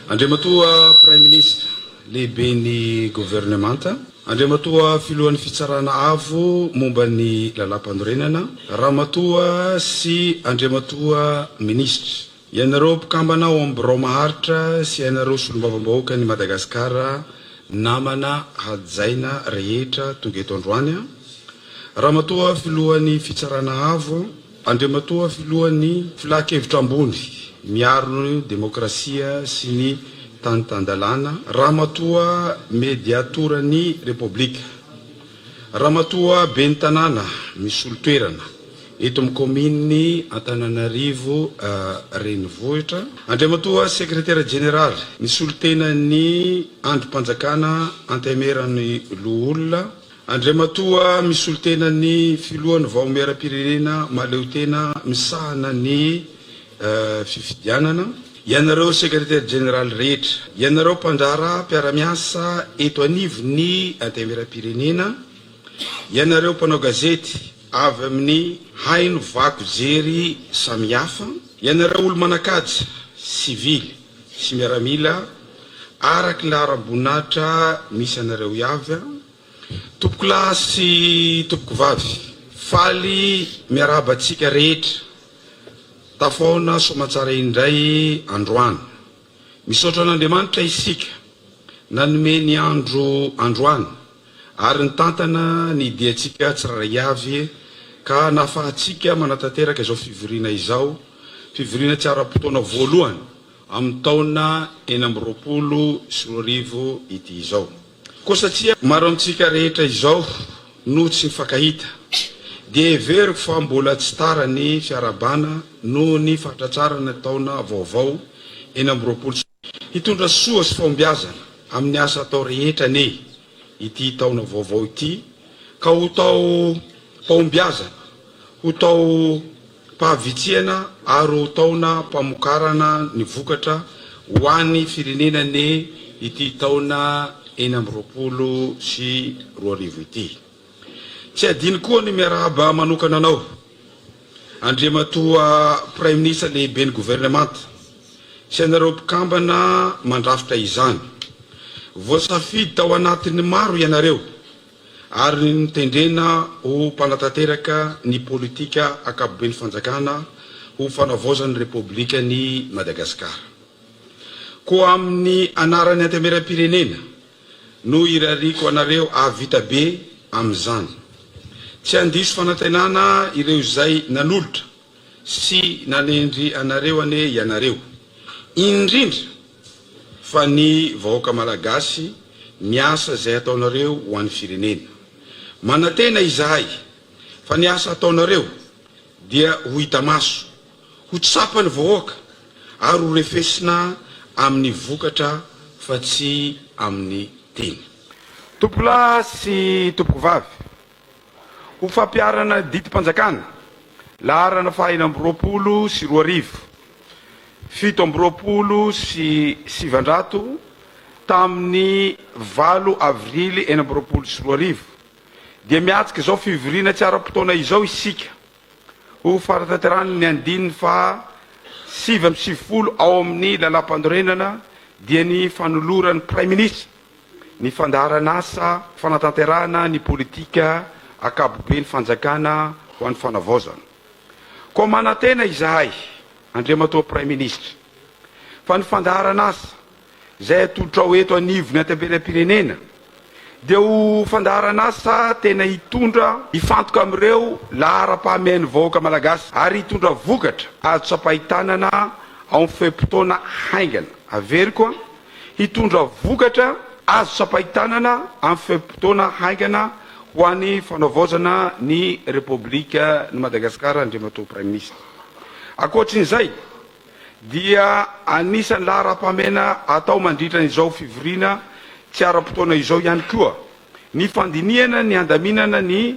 Andriamatoa Praiminisitra, Lehiben'ny Governemanta, Andriamatoa Filohan'ny Fitsarana Avo momba ny Lalàmpanorenana, Ramatoa sy Andriamatoa Minisitra, ianareo mpikambana ao amin'ny Birao Maharitra sy ianareo Solombavambahoakan'i Madagasikara namana hajaina rehetra tonga eto androany, Ramatoa Filohan'ny Fitsarana Avo, Andriamatoa Filohan'ny Filankevitra Ambony miaro ny demokrasia sy ny tany tan-dalàna, Ramatoa Mediatoran'ny Repoblika, Ramatoa Ben'ny Tanàna misolo toerana eto amin'ny kaominin'i Antananarivo Renivohitra, Andriamatoa Sekretera Jeneraly misolo tena ny Andrim-panjakana Antemeran'ny Loholona, Andriamatoa misolo tena ny Filohan'ny Vaomieram-pirenena mahaleotena misahana ny fifidianana, ianareo Sekretera Jeneraly rehetra, ianareo mpandraharaha mpiara-miasa eto anivon'ny Antenimieram-pirenena, ianareo mpanao gazety avy amin'ny haino vaky jery samihafa, ianareo olo-manan-kaja, sivily sy miaramila araka ny laharam-boninahitra misy anareo avy, Tompokolahy sy tompokovavy, faly miarahaba antsika rehetra tafahaona soamantsara indray androany. Misaotra an'Andriamanitra isika nanome ny andro androany ary nitantana ny diantsika tsirairay avy ka nahafahantsika manatanteraka izao fivoriana izao, fivoriana tsy ara-potoana voalohany amin'ny taona 2026 ity izao. Koa satria maro amintsika rehetra izao no tsy mifankahita, dia heveriko fa mbola tsy tara ny fiarahabana noho ny fahatratrarana ny taona vaovao 2026. Hitondra soa sy fahombiazana amin'ny asa atao rehetra anie ity taona vaovao ity ka ho taom-pahombiazana, ho tao Pahavitrihana ary ho taona mpamokarana ny vokatra ho an'ny firenena anie ity taona 2026 ity. Tsy adino koa ny miarahaba manokana anao, Andriamatoa Praiminisitra Lehiben'ny Governemanta sy anareo mpikambana mandrafitra izany. Voasafidy tao anatin'ny maro ianareo. ary notendrena ho mpanatanteraka ny politika ankapoben'ny fanjakana ho fanavaozan'ny Repoblikan'i Madagasikara. Koa amin'ny anaran'ny Antenimierampirenena no irariako anareo hahavita be amin'izany. Tsy handiso fanantenana ireo izay nanolotra sy nanendry anareo anie ianareo, indrindra fa ny vahoaka Malagasy ny asa izay ataonareo ho an'ny firenena. Manantena izahay fa ny asa ataonareo dia ho hita maso, ho tsapan'ny vahoaka ary ho refesina amin'ny vokatra fa tsy amin'ny teny. Tompolahy sy tompokovavy, Ho fampiharana ny didim-panjakana laharana faha 2026, 927 tamin'ny valo avrily 2026 dia miatrika izao fivoriana tsy ara-potoana izao isika ho fanatanterahana ny andininy faha 99 ao amin'ny lalàmpanorenana dia ny fanoloran'ny Praiminisitra ny fandaharan'asa fanatanterahana ny politika ankapoben'ny fanjakana ho an'ny fanavaozana. Koa manantena izahay, Andriamatoa Praiminisitra, fa ny fandaharan'asa izay atolotrao eto anivon'ny Antenimierampirenena dia ho fandaharan'asa tena hitondra hifantoka amin'ireo laharam-pahamehan'ny vahoaka malagasy ary hitondra vokatra azo tsapain-tanana ao amin'ny fe-potoana haingana. Averiko an! Hitondra vokatra azo tsapain-tanana amin'ny fe-potoana haingana ho an'ny fanavaozana ny Repoblikan'i Madagasikara Andriamatoa Praiminisitra. Ankoatrin'izay dia anisan'ny laharam-pahamehana atao mandritra izao fivoriana tsy ara-potoana izao ihany koa ny fandinihana ny handaminana ny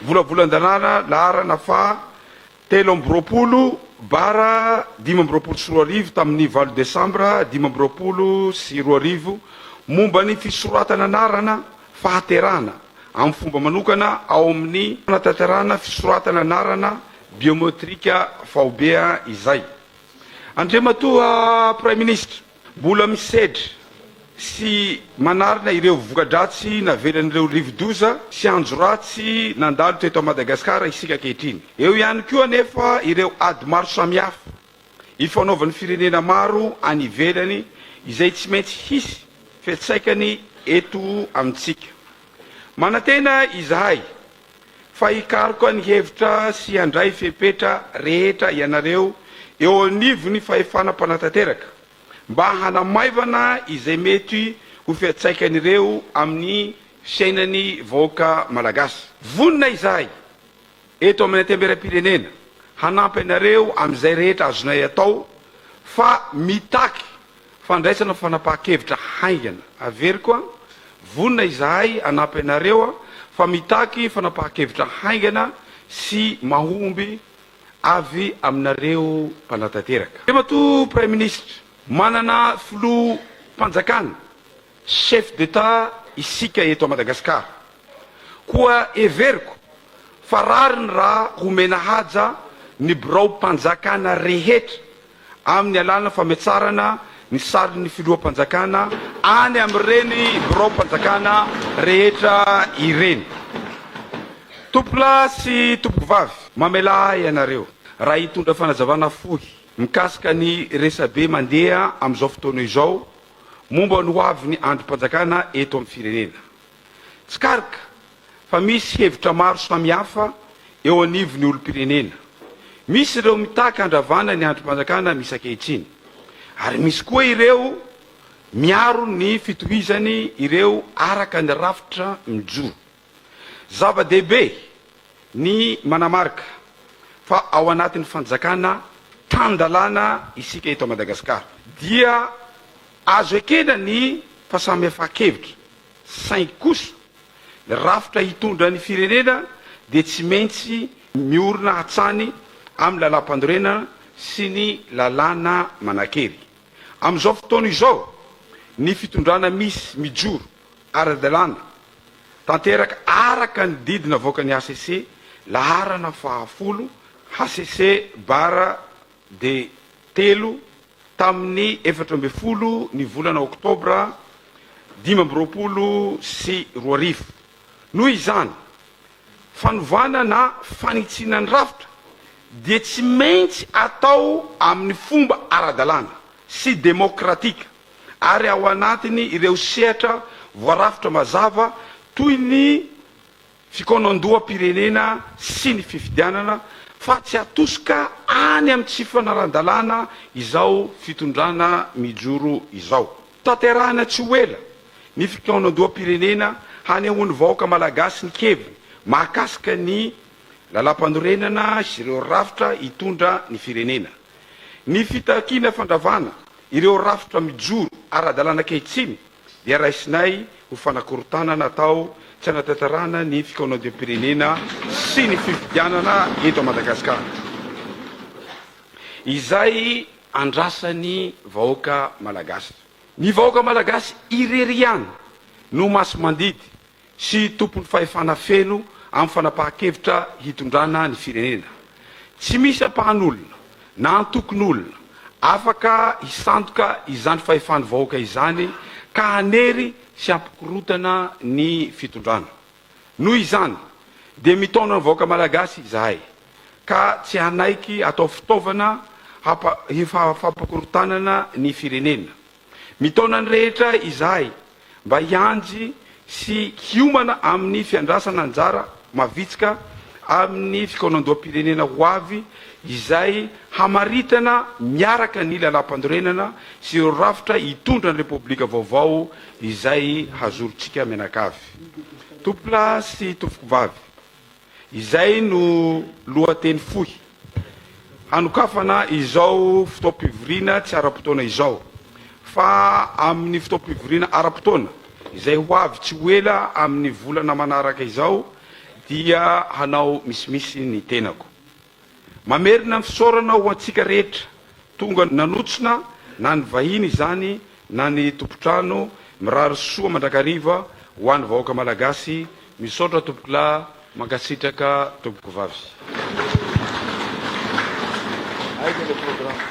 volavolan-dalàna laharana faha 23 bara 2025 tamin'ny valo desambra 2025 momba ny fisoratana anarana fahaterahana amin'ny fomba manokana ao amin'ny fanatanterahana fisoratana anarana biometrika faobe izay. Andriamatoa Praiminisitra. Mbola misedra sy manarina ireo voka-dratsy navelan'ireo rivodoza sy andro ratsy nandalo teto Madagasikara isika ankehitriny. Eo ihany koa anefa ireo ady maro samihafa ifanaovan'ny firenena maro any ivelany izay tsy maintsy hisy fiantsaikany eto amintsika. Manantena izahay fa hikaroka ny hevitra sy handray fepetra rehetra ianareo eo anivon'ny fahefana mpanatanteraka mba hanamaivana izay mety ho fiantsaikan'ireo amin'ny fiainan'ny vahoaka Malagasy. Vonona izahay eto amin'ny Antenimierampirenena hanampy anareo amin'izay rehetra azonay atao fa mitaky fandraisana fanapahan-kevitra haingana. Averiko an, vonona izahay hanampy anareo an, fa mitaky fanapahan-kevitra haingana sy mahomby avy aminareo mpanatanteraka. Andriamatoa Praiminisitra, manana filoham-panjakana, chef d'Etat, isika eto Madagasikara. Koa heveriko fa rariny raha homena haja ny biraom-panjakana rehetra amin'ny alalan'ny fametsarana ny sarin'ny filoham-panjakana any amin'ireny biraom-panjakana rehetra ireny. Tompolahy sy tompokovavy, mamelà ahy ianareo raha hitondra fanazavana fohy mikasika ny resabe mandeha amin'izao fotoana izao momba ny hoavin'ny andrim-panjakana eto amin'ny firenena. Tsikaritra fa misy hevitra maro samihafa eo anivon'ny olom-pirenena. Misy ireo mitaky handravana ny andrim-panjakana misy ankehitriny, ary misy koa ireo miaro ny fitohizany ireo araka ny rafitra mijoro. Zava-dehibe ny manamarika fa ao anatin'ny fanjakana tan-dalàna isika eto Madagasikara, dia azo ekena ny fahasamihafan-kevitra, saingy kosa Ny rafitra hitondra ny firenena dia tsy maintsy miorina hatrany amin'ny lalàmpanorenana sy ny lalàna manan-kery. Amin'izao fotoana izao, ny fitondrana misy mijoro ara-dalàna tanteraka araka ny didy navoakan'ny hcc laharana fahafolo, hcc bara de telo, tamin'ny 14 ny volana oktobra 2025. Noho izany, fanovana na fanitsiana ny rafitra dia tsy maintsy atao amin'ny fomba ara-dalàna sy demokratika ary ao anatin'ny ireo sehatra voarafitra mazava toy ny fikaonandoham-pirenena sy ny fifidianana fa tsy atosika any amin'ny tsy fanaran-dalàna izao fitondrana mijoro izao. Tanterahina tsy ho ela ny fikaonandoham-pirenena hanehoan'ny vahoaka malagasy ny keviny mahakasika ny lalàmpanorenana sy ireo rafitra hitondra ny firenena. Ny fitakiana fandravana ireo rafitra mijoro ara-dalàna ankehitriny dia raisinay ho fanakorontanana atao tsy hanatanterahana ny fikaonandoham-pirenena sy ny fifidianana eto Madagasikara izay andrasan'ny vahoaka Malagasy. Ny vahoaka Malagasy irery ihany no masi-mandidy sy tompon'ny fahefana feno amin'ny fanapahan-kevitra hitondrana ny firenena. Tsy misy ampahan'olona na antokon'olona afaka hisandoka izany fahefan'ny vahoaka izany ka hanery sy hampikorontana ny fitondrana. Noho izany dia mitaona ny vahoaka Malagasy izahay ka tsy hanaiky atao fitaovana fampikorontanana ny firenena. Mitaona ny rehetra izahay mba hianjy sy hiomana amin'ny fiandrasana anjara mavitrika amin'ny fikaonandoham-pirenena ho avy izay hamaritana miaraka ny lalàmpanorenana sy ireo rafitra hitondra ny Repoblika vaovao izay hazorontsika mianakavy. Tompokolahy sy tompokovavy, Izay no lohateny fohy hanokafana izao fotoam-pivoriana tsy ara-potoana izao, fa amin'ny fotoam-pivoriana ara-potoana izay ho avy tsy ho ela amin'ny volana manaraka izao dia hanao misimisy ny tenako. Mamerina ny fisaorana ho antsika rehetra tonga nanotsina na ny vahiny izany na ny tompon-trano, mirary soa mandrakariva ho an'ny vahoaka Malagasy, misaotra tompokolahy, mankasitraka tompokovavy. Aiza le programme?